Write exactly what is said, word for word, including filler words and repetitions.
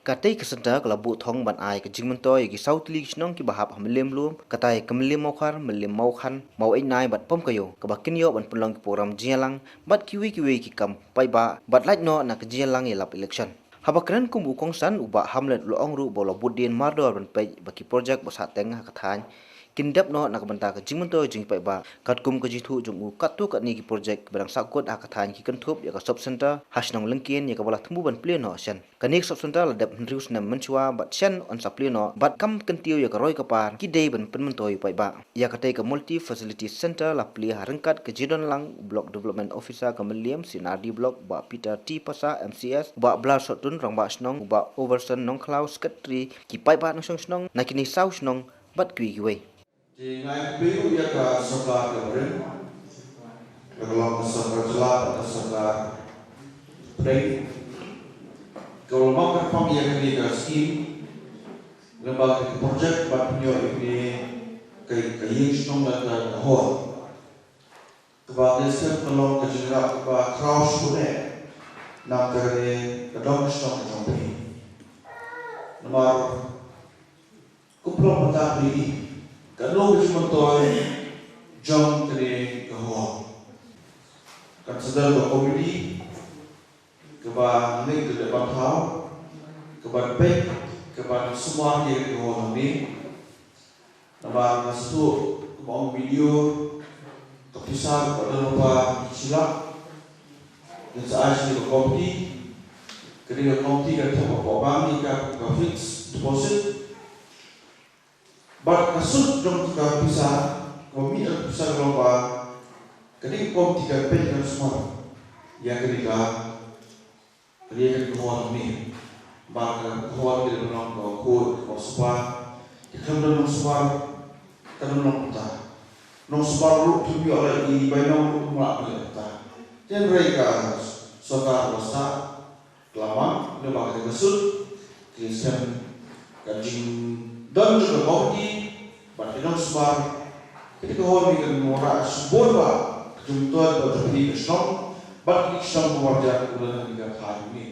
Katei ka centre ka la buh thong ban ai ka jingmyntoi ïa ki saw tylli ki shnong kiba hap ha Mylliem Lum, kata ïa ka Mylliem Mawkhar, Mylliem Mawkhan, Mawietnai bad Pamkaïaw, kaba kin ïoh ban pynlong ki program jingïalang bad kiwei kiwei ki kam paidbah bad lait noh na ka jingïalang ïalap election. Haba kren kum u kongsan, u Bah Hamlet u la ong ruh ba u la bud dien mardor ban peit ba ki projek ba sahteng ha ka thaiñ kin dep noh na ka bynta ka jingmyntoi jong ki paidbah. Katkum ka jingthoh jong u, katto katne ki projek ba dang sahkut ha ka thaiñ ki kynthup ïa ka sub centre ha shnong Lyngkien, ïa kaba la thmu ban plie noh shen. Kane ka sub centre la dep hynriew snem mynshuwa bad shen yn sa plie noh, bad kam kyntiew ïa ka roi ka par, ki dei ban pynmyntoi u paidbah. Ïa katei ka multi facility centre la plie ha ryngkat ka jingdon lang u Block Development Officer ka Mylliem C and R D Block, Bah Peter T Passah, M C S, Bah Blar Sohtun, Rangbah Shnong, Bah Overson Nongkhlaw, Secretary, ki paidbah nongshong shnong na kine saw shnong bad kiwei kiwei. Te nga ai khublei ïa ka sorkar ka barim, ka long ka sorkar jylla bad ka sorkar pdeng, ka long ka pang ïa kane ka skim, lem bad ka projek ban pynïoh ïa kane ka, ka ïing shnong lane ka hall. Kaba ka skim ka long ka jingïarap kaba khraw shibun eh na kane ka dong ka shnong ka jong phi. Namar Kumba long mynta phi, ka long ka jingmyntoi jong kane ka hall. Kan sa don ka komiti kaba ngi ka dei ban thaw, kaba peit, kaba sumar ïa ka hall hangne. Namar nga sngewthuh kumba ong video, ka pisa kaba don lypa shi lak. Ngin sa ai sha ka komiti. Kane ka komiti kan thep hapoh bank ïa ka, ka fixed deposit. Bad ka sut jong ka pisa, ka mih ka pisa ka long ba kane ka komiti kan peit kan sumar ïa kane ka, kane ka hall hangne. Ba ka hall ka dei ban long ka khuid kaba sumar. Ka khlem don nongsumar, ka don long kumta. Nongsumar ruh kim ïoh leh, i bainong ruh kim lah ban leh kumta. Hynrei ka sorkar ba sah ka la mang, ne ba ka dei ka sut, ka shem ka jingdon jong ka komiti bad ki nongsumar. Kane ka hall kan wanrah shibun bha ka jingmyntoi bad jong phi ka shnong bad ki shnong ba marjan, kumba la dang ong ka thaiñ ne.